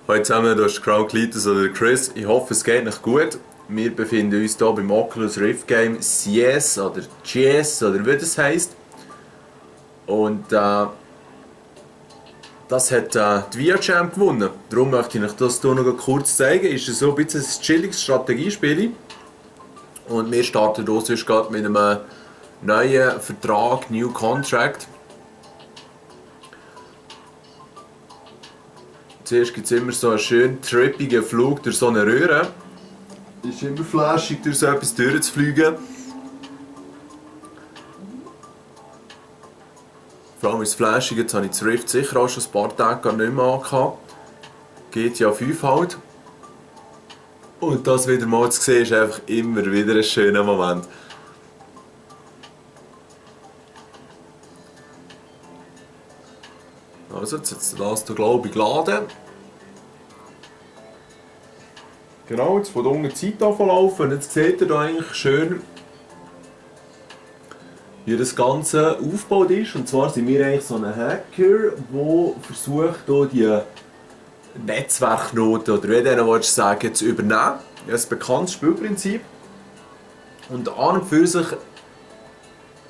Hallo zusammen, das ist Crown Cletus oder Chris. Ich hoffe, es geht euch gut. Wir befinden uns hier beim Oculus Rift Game CS oder CS oder wie das heisst. Und das hat die VR-Champ gewonnen. Darum möchte ich euch das hier noch kurz zeigen. Ist so ein bisschen ein chilliges Strategiespiel. Und wir starten hier sonst gerade mit einem neuen Vertrag, New Contract. Zuerst gibt es immer so einen schönen trippigen Flug durch so eine Röhre. Es ist immer flashig, durch so etwas durchzufliegen. Vor allem ist es flashig, jetzt habe ich das Rift sicher auch schon ein paar Tage gar nicht mehr angehabt. GTA 5 halt. Und das wieder mal zu sehen, ist einfach immer wieder ein schöner Moment. Also, jetzt hat das hier, glaube ich, geladen. Genau, jetzt von der unten die Zeit anlaufen. Jetzt seht ihr hier eigentlich schön, wie das Ganze aufgebaut ist. Und zwar sind wir eigentlich so ein Hacker, der versucht, hier die Netzwerkknoten, oder wie du willst sagen, zu übernehmen. Das ist ein bekanntes Spielprinzip. Und an und für sich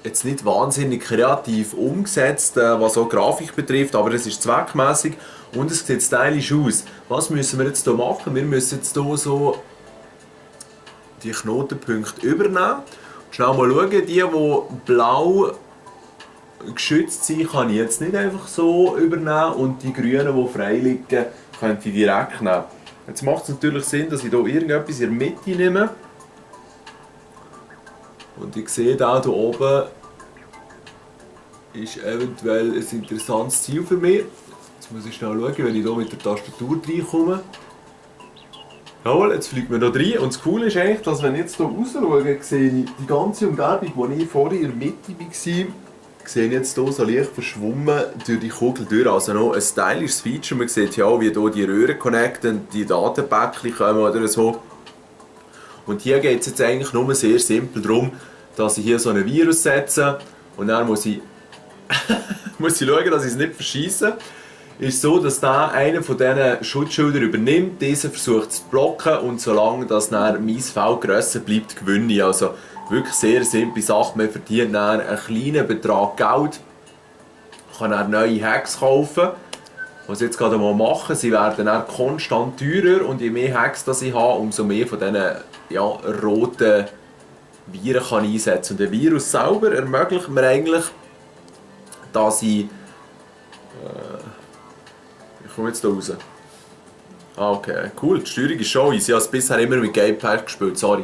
jetzt nicht wahnsinnig kreativ umgesetzt, was auch Grafik betrifft, aber es ist zweckmäßig und es sieht stylisch aus. Was müssen wir jetzt hier machen? Wir müssen jetzt hier so die Knotenpunkte übernehmen. Schnell mal schauen, die blau geschützt sind, kann ich jetzt nicht einfach so übernehmen und die grünen, die frei liegen, könnte ich direkt nehmen. Jetzt macht es natürlich Sinn, dass ich hier irgendetwas in der Mitte nehme. Und ich sehe da hier oben ist eventuell ein interessantes Ziel für mich. Jetzt muss ich schnell schauen, wenn ich hier mit der Tastatur reinkomme. Jawohl, jetzt fliegt man hier rein. Und das Coole ist eigentlich, dass wenn ich jetzt hier raus schaue, sehe ich die ganze Umgebung, wo ich vorher in der Mitte war, sehe ich jetzt hier so leicht verschwommen durch die Kugel durch. Also noch ein stylisches Feature. Man sieht ja auch, wie hier die Röhren connecten, die Datenpäckchen kommen oder so. Und hier geht es jetzt eigentlich nur sehr simpel darum, dass ich hier so ein Virus setze und dann muss ich schauen, dass ich es nicht verschieße. Ist so, dass da einer von diesen Schutzschildern übernimmt, dieser versucht zu blocken und solange das dann mein Feld grösser bleibt, gewinne ich. Also wirklich sehr simple Sache. Man verdient dann einen kleinen Betrag Geld, kann dann neue Hacks kaufen. Was ich jetzt gerade mal mache, sie werden dann konstant teurer und je mehr Hacks das ich habe, umso mehr von diesen roten Viren kann ich einsetzen. Und der Virus selber ermöglicht mir eigentlich, dass ich komme jetzt hier raus. Ah, okay, cool, die Steuerung ist schon easy. Ich habe es bisher immer mit Gamepad gespielt, sorry.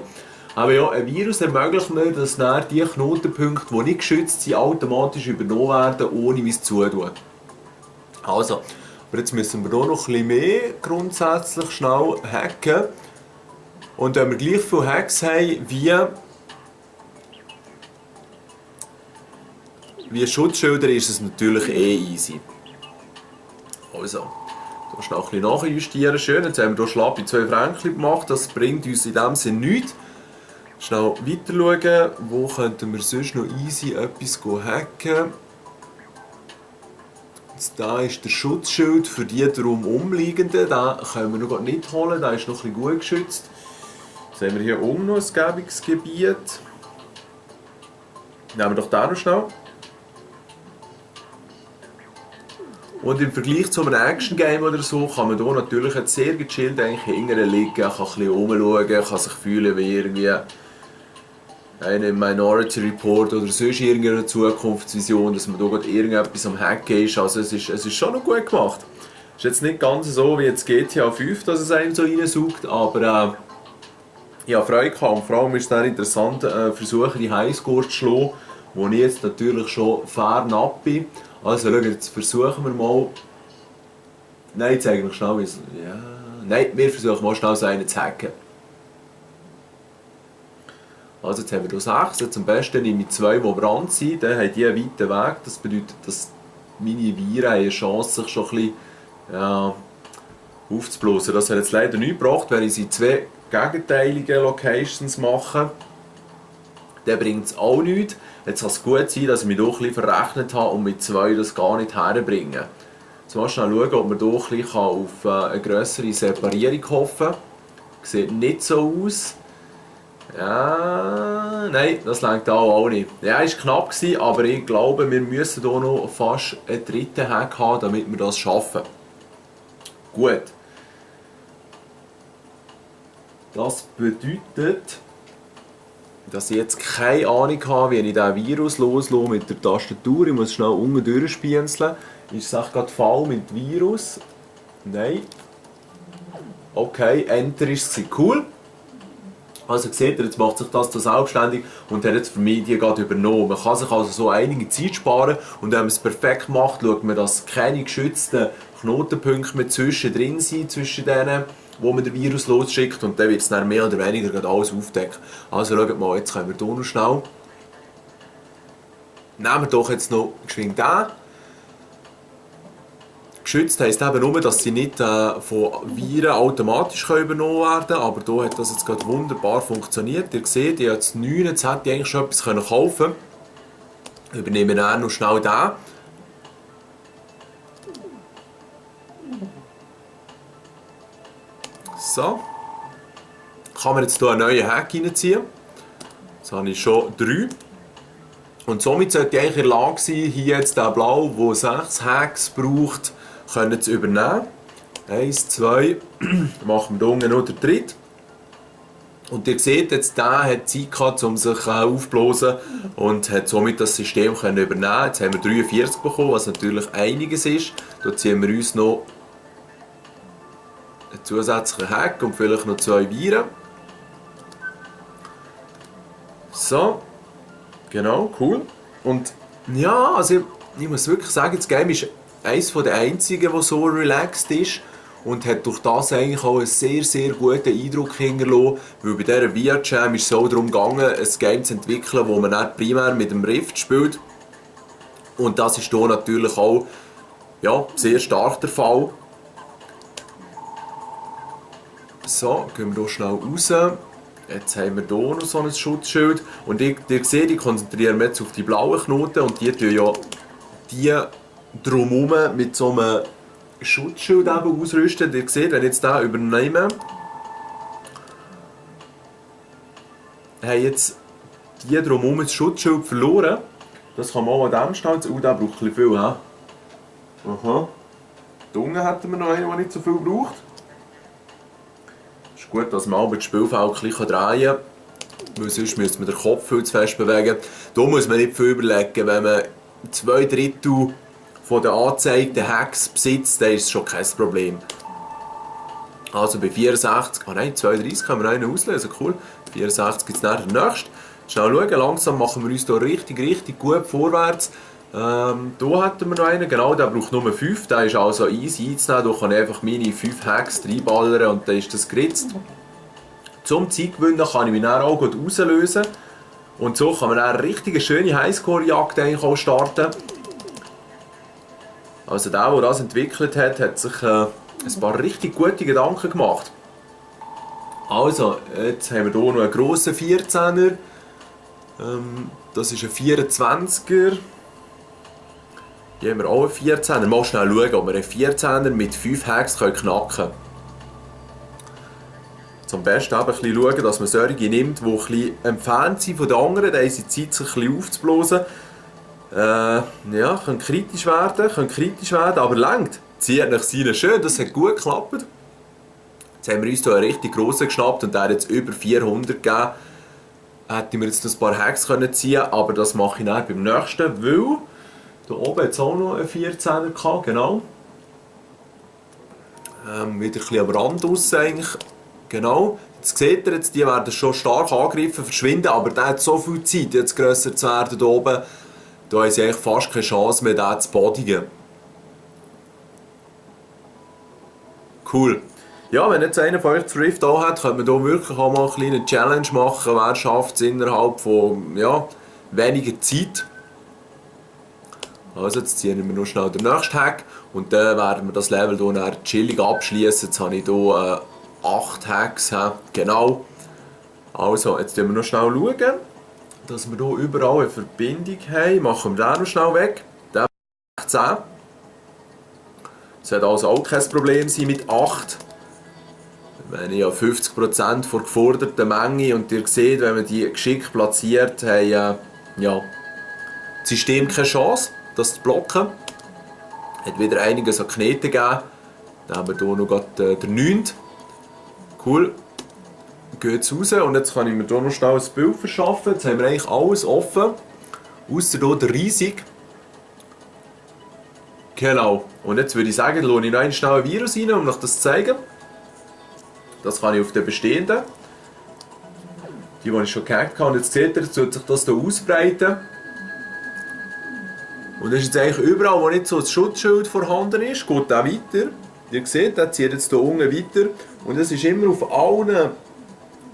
Aber ja, ein Virus ermöglicht mir, dass dann die Knotenpunkte, die nicht geschützt sind, automatisch übernommen werden, ohne mein Zutun. Also, aber jetzt müssen wir hier noch ein bisschen mehr grundsätzlich schnell hacken. Und wenn wir gleich viele Hacks haben wie Schutzschilder, ist es natürlich easy. Also, hier schnell ein bisschen nachjustieren. Schön, jetzt haben wir hier schlappe 2 Franken gemacht. Das bringt uns in dem Sinne nichts. Schnell weiter schauen, wo könnten wir sonst noch easy etwas hacken. Jetzt da ist der Schutzschild für die darum umliegenden. Den können wir noch nicht holen, der ist noch ein bisschen gut geschützt. Jetzt haben wir hier oben noch ein Gebungsgebiet. Nehmen wir doch den noch schnell. Und im Vergleich zu einem Action-Game oder so kann man hier natürlich jetzt sehr gechillt hinten liegen, kann ein bisschen rumschauen, kann sich fühlen wie irgendwie eine Minority Report oder sonst irgendeine Zukunftsvision, dass man hier gerade irgendetwas am Hacken ist. Also es ist schon noch gut gemacht. Es ist jetzt nicht ganz so wie jetzt GTA 5, dass es einem so reinsaugt, aber ich habe Freude gehabt. Und vor allem ist es dann interessant, versuchen die Highscores zu schlagen, wo ich jetzt natürlich schon fernab bin. Also schau, jetzt versuchen wir mal... Nein, jetzt eigentlich schnell... Ja... Nein, wir versuchen mal schnell so einen zu hacken. Also jetzt haben wir hier 6, jetzt am besten nehme ich 2, die Brand sind, dann haben die einen weiten Weg. Das bedeutet, dass meine Viren eine Chance, sich schon ein bisschen aufzublasen. Das hat jetzt leider nichts gebracht, wenn ich sie in 2 gegenteilige Locations mache. Dann bringt es auch nichts. Jetzt kann es gut sein, dass ich mich doch ein bisschen verrechnet habe und mit 2 das gar nicht herbringen. Jetzt mal schnell schauen, ob man hier ein bisschen auf eine grössere Separierung hoffen kann. Sieht nicht so aus. Ja, nein, das reicht auch nicht. Ja, es war knapp, aber ich glaube, wir müssen hier noch fast einen dritten Hack haben, damit wir das schaffen. Gut. Das bedeutet, dass ich jetzt keine Ahnung habe, wie ich diesen Virus loslasse mit der Tastatur. Ich muss schnell unten durchspienzeln. Ist es echt gerade Fall mit Virus? Nein. Okay, Enter ist es. Cool. Also seht ihr, jetzt macht sich das selbstständig und hat jetzt für mich die gerade übernommen. Man kann sich also so einige Zeit sparen und wenn man es perfekt macht, schaut man, dass keine geschützten Knotenpunkte mehr zwischendrin sind, zwischen denen, wo man den Virus losschickt und dann wird es dann mehr oder weniger gerade alles aufdecken. Also schaut mal, jetzt können wir hier noch schnell. Nehmen wir doch jetzt noch geschwind den. Geschützt heisst eben nur, dass sie nicht von Viren automatisch übernommen werden können, aber hier hat das jetzt gerade wunderbar funktioniert. Ihr seht, ich habe jetzt 9, jetzt hätte ich eigentlich schon etwas kaufen können. Ich übernehme dann noch schnell den. So. Kann man jetzt hier einen neuen Hack reinziehen. Jetzt habe ich schon 3. Und somit sollte ich eigentlich in der Lage sein, hier jetzt den Blau, der 6 Hacks braucht, können zu übernehmen. 1, 2, machen wir hier unten noch den dritten. Und ihr seht, jetzt der hat Zeit gehabt, um sich aufzublasen und hat somit das System können übernehmen. Jetzt haben wir 43 bekommen, was natürlich einiges ist. Da ziehen wir uns noch einen zusätzlichen Hack und vielleicht noch 2 Viren. So, genau, cool. Und ja, also ich muss wirklich sagen, das Game ist eines der einzigen, das so relaxed ist und hat durch das eigentlich auch einen sehr, sehr guten Eindruck hinterlassen, weil bei dieser VR-Jam ist es so darum gegangen, ein Game zu entwickeln, wo man nicht primär mit dem Rift spielt. Und das ist hier natürlich auch ja, sehr stark der Fall. So, gehen wir hier schnell raus. Jetzt haben wir hier noch so ein Schutzschild. Und ihr seht, ich konzentriere mich jetzt auf die blauen Knoten und die tun ja die drumherum mit so einem Schutzschild eben ausrüsten. Ihr seht, wenn ich jetzt den übernehme, haben jetzt die drumherum das Schutzschild verloren. Das kann man auch an dem stellen. Oh, der braucht ein bisschen viel. He? Aha. Da unten hätten wir noch einen, der nicht so viel braucht. Es ist gut, dass man aber das Spielfeld ein bisschen drehen kann, weil sonst müsste man den Kopf viel zu fest bewegen. Da muss man nicht viel überlegen, wenn man 2/3 von den angezeigten Hacks besitzt, dann ist es schon kein Problem. Also bei 64, oh nein, 32 können wir einen auslösen, cool. 64 gibt es dann den nächsten. Schnell schauen, langsam machen wir uns hier richtig gut vorwärts. Hier hätten wir noch einen, genau, der braucht nur 5, der ist also easy einzunehmen. Da kann ich einfach meine 5 Hacks reinballern und dann ist das geritzt. Zum Zeitgewinnen kann ich mich dann auch gut rauslösen. Und so kann man dann eine richtig schöne Highscore-Jagd auch starten. Also der das entwickelt hat, hat sich ein paar richtig gute Gedanken gemacht. Also, jetzt haben wir hier noch einen grossen 14er. Das ist ein 24er. Hier haben wir auch einen 14er. Mal schnell schauen, ob wir einen 14er mit 5 Hacks knacken können. Zum besten eben ein bisschen schauen, dass man solche nimmt, die ein bisschen entfernt sind von den anderen. Dann haben sie Zeit, sich ein bisschen aufzublasen. Ja, können kritisch werden, aber langt. Zieht nach seinen schön, das hat gut geklappt. Jetzt haben wir uns hier einen richtig grossen geschnappt und der hat jetzt über 400 gegeben. Hätten wir jetzt noch ein paar Hacks können ziehen, aber das mache ich dann beim nächsten, weil hier oben hat es auch noch einen 14er gehabt, genau. Wieder ein bisschen am Rand raus eigentlich. Genau. Jetzt seht ihr, die werden schon stark angegriffen, verschwinden, aber der hat so viel Zeit, jetzt grösser zu werden hier oben. Da haben sie eigentlich fast keine Chance mehr, den zu bodigen. Cool. Ja, wenn jetzt einer von euch das Rift auch hat, könnte man hier wirklich auch mal eine kleine Challenge machen. Wer schafft es innerhalb von ja, weniger Zeit. Also jetzt ziehen wir noch schnell den nächsten Hack und dann werden wir das Level hier chillig abschließen. Jetzt habe ich hier 8 Hacks. Genau. Also, jetzt schauen wir noch schnell, dass wir hier überall eine Verbindung haben. Machen wir den noch schnell weg. Den 10. Das wird also auch kein Problem sein mit 8. Wenn ich ja 50% der geforderten Menge und ihr seht, wenn man die geschickt platziert, haben ja, das System keine Chance, das zu blocken. Hat wieder einiges an Kneten gegeben. Dann haben wir hier noch gerade den 9. Cool. Geht raus und jetzt kann ich mir hier noch schnell ein Bild verschaffen. Jetzt haben wir eigentlich alles offen. Ausser hier der Riesig. Genau. Und jetzt würde ich sagen, lohne ich noch einen schnellen Virus rein, um euch das zu zeigen. Das kann ich auf den bestehenden. Die ich schon gehackt habe. Und jetzt seht ihr, jetzt wird sich das hier ausbreiten. Und das ist jetzt eigentlich überall, wo nicht so ein Schutzschild vorhanden ist, geht auch weiter. Ihr seht, der zieht jetzt hier unten weiter. Und es ist immer auf allen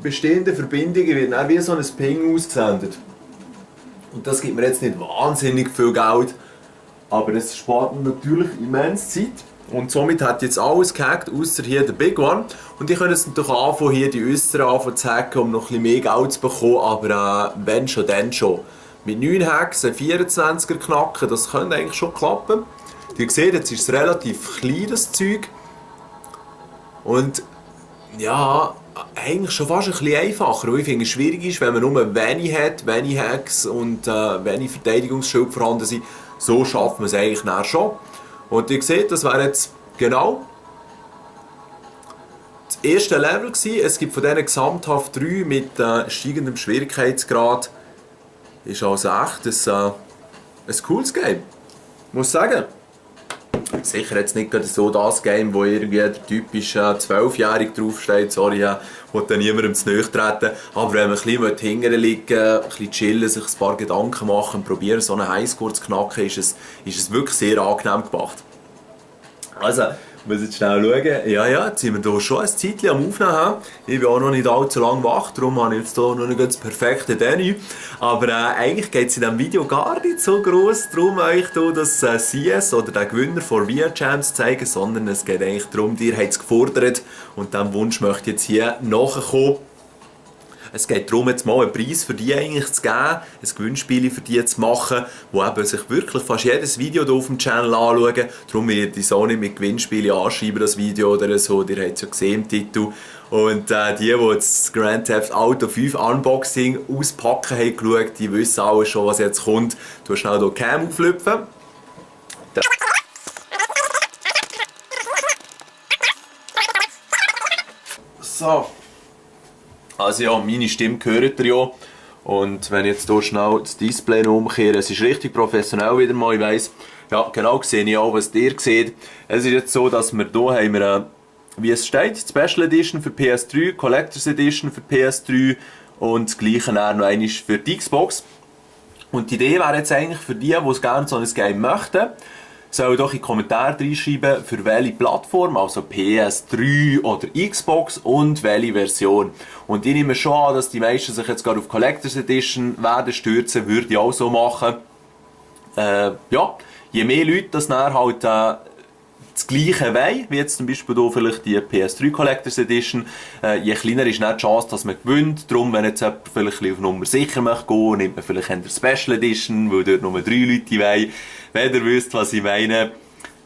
bestehenden Verbindungen wird dann wie so ein Ping ausgesendet. Und das gibt mir jetzt nicht wahnsinnig viel Geld, aber es spart mir natürlich immens Zeit. Und somit hat jetzt alles gehackt, außer hier der Big One. Und ich könnte jetzt natürlich anfangen, hier die äußeren anfangen zu hacken, um noch ein bisschen mehr Geld zu bekommen, aber wenn schon, dann schon. Mit 9 Hacks ein 24er knacken, das könnte eigentlich schon klappen. Ihr seht, jetzt ist es relativ klein, das Zeug. Und ja, eigentlich schon fast ein bisschen einfacher, weil ich finde, es schwierig ist, wenn man nur wenig hat, wenig Hacks und wenig Verteidigungsschild vorhanden sind. So schafft man es eigentlich nachher schon. Und ihr seht, das wäre jetzt genau das erste Level gewesen. Es gibt von diesen gesamthaft 3 mit steigendem Schwierigkeitsgrad. Ist also echt ein cooles Game. Muss sagen. Sicher jetzt nicht gerade so das Game, wo irgendwie der typisch 12-Jährige draufsteht. Sorry, ich will da niemandem zu nahe treten. Aber wenn man ein bisschen hinten liegen, ein bisschen chillen, sich ein paar Gedanken machen und probieren, so einen Highscore zu knacken, ist es wirklich sehr angenehm gemacht. Also, ich muss jetzt schnell schauen. Ja, jetzt sind wir hier schon ein Zeitchen am Aufnehmen. Ich bin auch noch nicht allzu lange wach, darum habe ich jetzt hier noch nicht das perfekte Menü. Aber eigentlich geht es in diesem Video gar nicht so gross darum, euch hier das CS oder den Gewinner von ViaCham zu zeigen, sondern es geht eigentlich darum, ihr habt es gefordert und diesem Wunsch möchte ich jetzt hier nachkommen. Es geht darum, jetzt mal einen Preis für die eigentlich zu geben, ein Gewinnspiel für die zu machen, wo eben sich wirklich fast jedes Video hier auf dem Channel anschauen. Darum werde ich es auch nicht mit Gewinnspielen anschreiben, das Video oder so, ihr habt es ja gesehen im Titel. Und die das Grand Theft Auto 5 Unboxing auspacken haben geschaut, die wissen alle schon, was jetzt kommt. Du hast schnell hier die Cam auflüpfen. So. Also ja, meine Stimme hört ihr ja. Und wenn ich jetzt hier schnell das Display noch umkehre, es ist richtig professionell wieder mal, ich weiss. Ja, genau sehe ich auch, was ihr seht. Es ist jetzt so, dass wir hier haben wie es steht, Special Edition für PS3, Collectors Edition für PS3 und das gleiche dann noch einmal für die Xbox. Und die Idee wäre jetzt eigentlich für die gerne so ein Game möchten, sollen doch in die Kommentare reinschreiben, für welche Plattform, also PS3 oder Xbox und welche Version. Und ich nehme schon an, dass die meisten sich jetzt gerade auf Collectors Edition werden stürzen, würde ich auch so machen. Ja, je mehr Leute das dann halt das Gleiche wollen, wie jetzt zum Beispiel hier vielleicht die PS3 Collectors Edition, je kleiner ist dann die Chance, dass man gewinnt. Darum, wenn jetzt jemand vielleicht auf Nummer sicher möchte gehen, nimmt man vielleicht eine Special Edition, weil dort nur 3 Leute wollen. Wenn ihr wisst, was ich meine,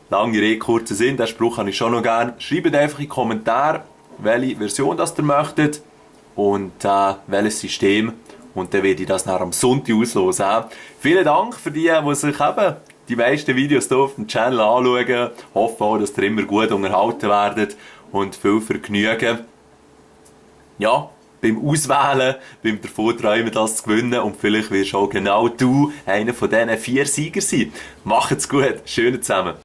lange Rede, kurzer Sinn, den Spruch habe ich schon noch gerne. Schreibt einfach in die Kommentare, welche Version das ihr möchtet und welches System. Und dann werde ich das dann am Sonntag auslosen. Vielen Dank für die sich eben die meisten Videos hier auf dem Channel anschauen. Ich hoffe auch, dass ihr immer gut unterhalten werdet und viel Vergnügen. Ja, beim Auswählen, beim Davon-Träumen, das zu gewinnen. Und vielleicht wirst auch genau du einer von diesen 4 Siegern sein. Macht's gut, schön zusammen.